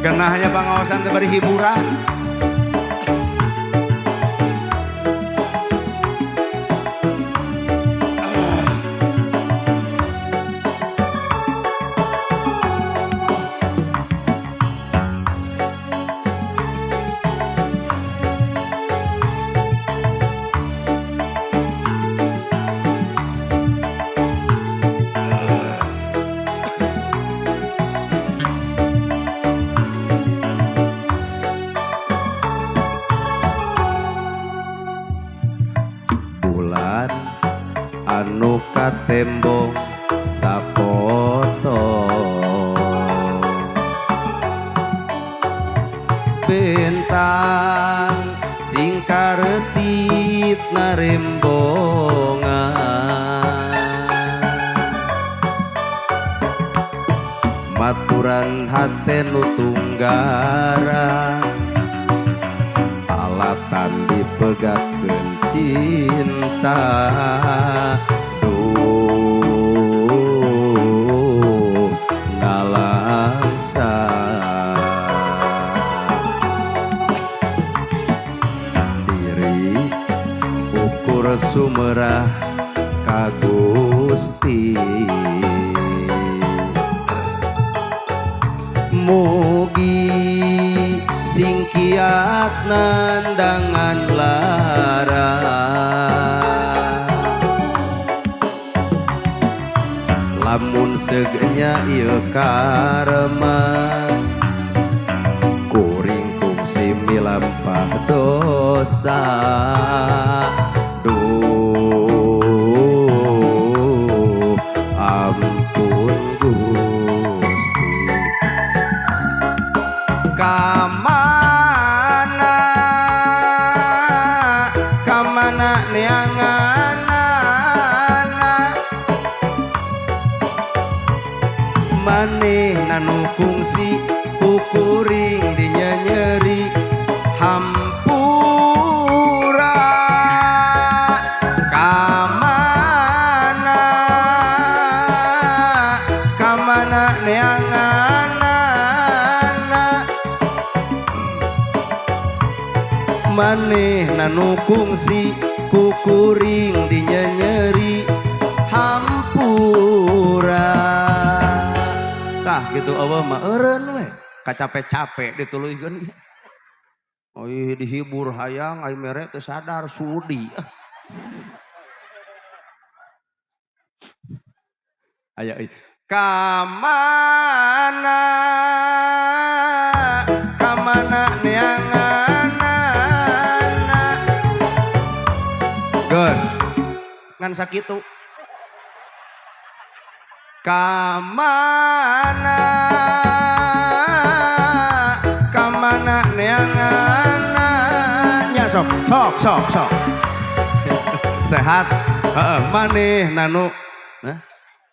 Genahnya pangaosan teh bari hiburan. Bulan anu katembong sapoto bentang sing karetit narembongan maturan hate nu tunggara alatan dipegatkeun cinta. Duh nalangsa diri ukur sumerah ka Gusti mugi sing kiat nandangan lara lamun segenya ieu karma kuring kungsi milampah dosa. Duh ampun Gusti. Kamana kamana neanganana manehna nu kungsi ku kuring dinyenyeri hampura. Kamana kamana neanganana manehna nu kungsi ku kuring dinyenyeri hampura. Tah gitu eueuh mah eureun we kacape-cape dituluykeun. Oh ih dihibur hayang ai mere teu sadar sudi. Aya euy. Kamana kamana neanganana geus ngan sakitu. Kamana kamana neanganana nya sok sok sok sok sehat heeh manehna nu